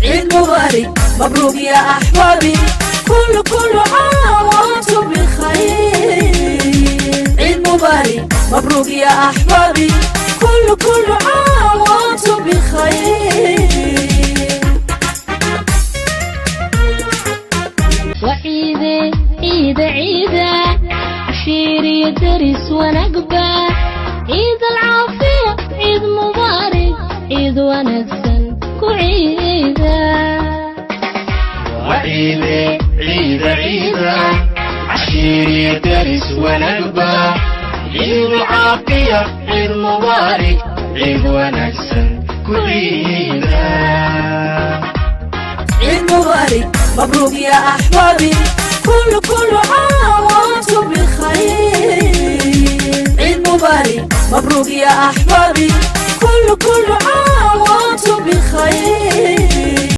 عيد مبارك مبروك يا أحبابي، كل كل عام وأنتم بخير. عيد مبارك مبروك يا أحبابي، كل كل عام وأنتم بخير. Waciide ciida ciida, cashiiriyo daris wanagba, ciid alcaafiya, ciid mubaarig, ciid wanaagsan ku ciida. Waciide ciida ciida, cashiiriyo daris wanagba, ciid caafiya, ciid mubaarig, ciid wanaagsan ku ciida. عيد مبارك مبروك يا أحبابي، كل كل عام وأنتم بخير. عيد مبارك مبروك يا أحبابي، كل كل عام وأنتم بخير.